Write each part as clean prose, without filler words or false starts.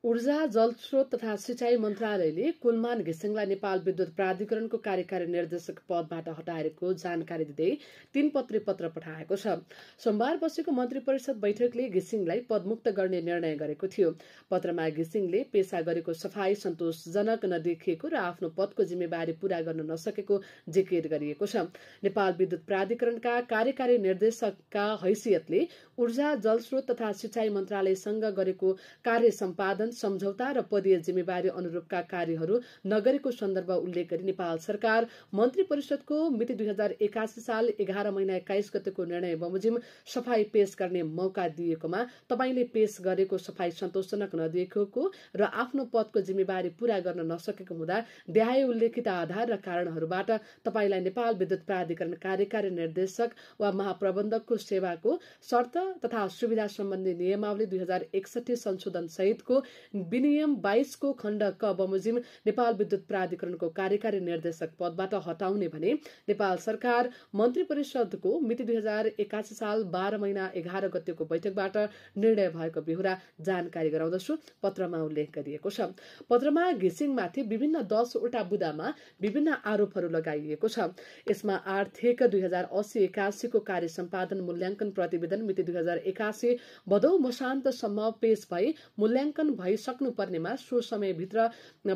ऊर्जा जलस्रोत तथा सिंचाई मन्त्रालयले कुलमान घिसिङलाई नेपाल विद्युत प्राधिकरणको कार्यकारी निर्देशक पदबाट हटाएको जानकारी दिँदै 3 पत्री पत्र पठाएको छ। सोमबार बसेको मन्त्री परिषद बैठकले घिसिङलाई पदमुक्त गर्ने निर्णय गरेको थियो। पत्रमा घिसिङले पेशा गरेको सफाई सन्तोषजनक नदेखिएको र आफ्नो पदको जिम्मेवारी पूरा गर्न नसकेको जिकिर गरिएको छ। नेपाल विद्युत प्राधिकरणका कार्यकारी निर्देशकका हैसियतले ऊर्जा जलस्रोत तथा सिंचाई मन्त्रालयसँग गरेको कार्य सम्पादन सम्झौता र पदीय जिम्मेवारी अनुरूपका कार्यहरू नगरेको सन्दर्भ उल्लेख गरी नेपाल सरकार मन्त्री परिषदको मिति 2081 साल 11 महिना 21 गतेको निर्णय बमोजिम सफाई पेश गर्ने मौका दिएकोमा तपाईले पेश गरेको सफाई सन्तोषजनक नदेखिएको र आफ्नो पदको जिम्मेवारी पूरा गर्न नसकेको हुँदा देहाय उल्लेखित आधार र कारणहरूबाट तपाईलाई नेपाल विद्युत प्राधिकरण कार्यकारी निर्देशक वा महाप्रबन्धकको सेवाको शर्त तथा सुविधा सम्बन्धी नियमावली 2061 संशोधन सहितको विनियम 22 को खण्ड क बमोजिम नेपाल विद्युत प्राधिकरणको कार्यकारी निर्देशक पदबाट हटाउने भने नेपाल सरकार मन्त्री परिषदको मिति 2081 साल 12 महिना 11 गतेको बैठकबाट निर्णय भएको बेहोरा जानकारी गराउँदछु पत्रमा उल्लेख गरिएको छ। पत्रमा घिसिङमाथि विभिन्न 10 वटा बुदामा विभिन्न आरोपहरू लगाइएको छ। यसमा आर्थिक 2080-81 को कार्य सम्पादन मूल्याङ्कन प्रतिवेदन मिति 2081 भदौ मसान्तसम्म पेश भई मूल्याङ्कन भइसक्नु पर्नेमा सो समयभित्र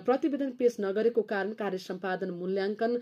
प्रतिवेदन पेश नगरेको कारण कार्य सम्पादन मूल्याङ्कन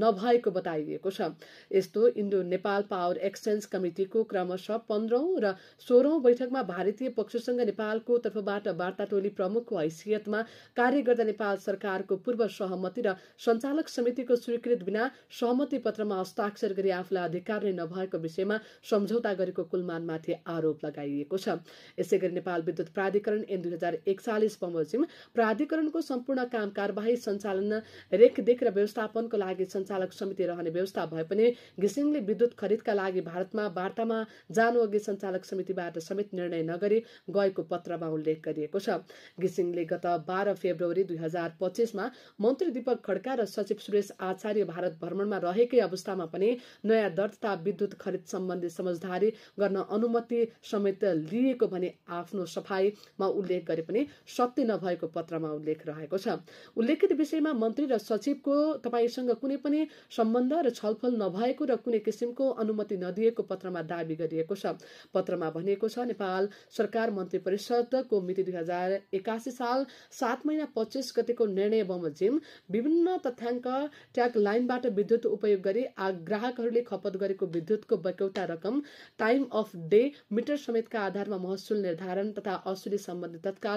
नभएको बताइएको छ। यस्तो इन्डो नेपाल पावर एक्सचेन्ज कमिटिको क्रमशः 15औं र 16औं बैठकमा भारतीय पक्षसँग नेपालको तर्फबाट वार्ता टोली प्रमुखको हैसियतमा कार्य गर्दा नेपाल सरकारको पूर्व सहमति र सञ्चालक समितिको स्वीकृत बिना सहमति पत्रमा हस्ताक्षर गरी आफूलाई अधिकार नै नभएको विषयमा सम्झौता गरेको कुलमानमाथि आरोप लगाइएको छ। यसैगरी नेपाल विद्युत प्राधिकरण ऐन 2041 बमोजिम प्राधिकरणको सम्पूर्ण काम कारबाही सञ्चालन रेखदेख र व्यवस्थापनको लागि सञ्चालक समिति रहने व्यवस्था भए पनि घिसिङले विद्युत खरिदका लागि भारतमा वार्तामा जानु अघि सञ्चालक समितिबाट समेत निर्णय नगरी गएको पत्रमा उल्लेख गरिएको छ। घिसिङले गत 12 फेब्रुअरी 2025 मा मन्त्री दीपक खड्का र सचिव सुरेश आचार्य भारत भ्रमणमा रहेकै अवस्थामा पनि नयाँ दर तथा विद्युत खरिद सम्बन्धी समझदारी गर्न अनुमति समेत लिएको भने आफ्नो सफाईमा उल्लेख गरे पनि सत्य नभएको पत्रमा उल्लेख रहेको छ। उल्लेखित विषयमा मन्त्री र सचिवको तपाईसँग कुनै पनि सम्बन्ध र छलफल नभएको र कुनै किसिमको अनुमति नदिएको पत्रमा दावी गरिएको छ। पत्रमा भनिएको छ नेपाल सरकार मन्त्री परिषदको मिति 2081 साल 7 महिना 25 गतेको निर्णय बमोजिम विभिन्न तथ्याङ्क ट्याग लाइनबाट विद्युत उपयोग गरी ग्राहकहरूले खपत गरेको विद्युतको बकौटा रकम टाइम अफ डे मिटर समेतका आधारमा महसुल निर्धारण तथा असुली सम्बन्धी तत्काल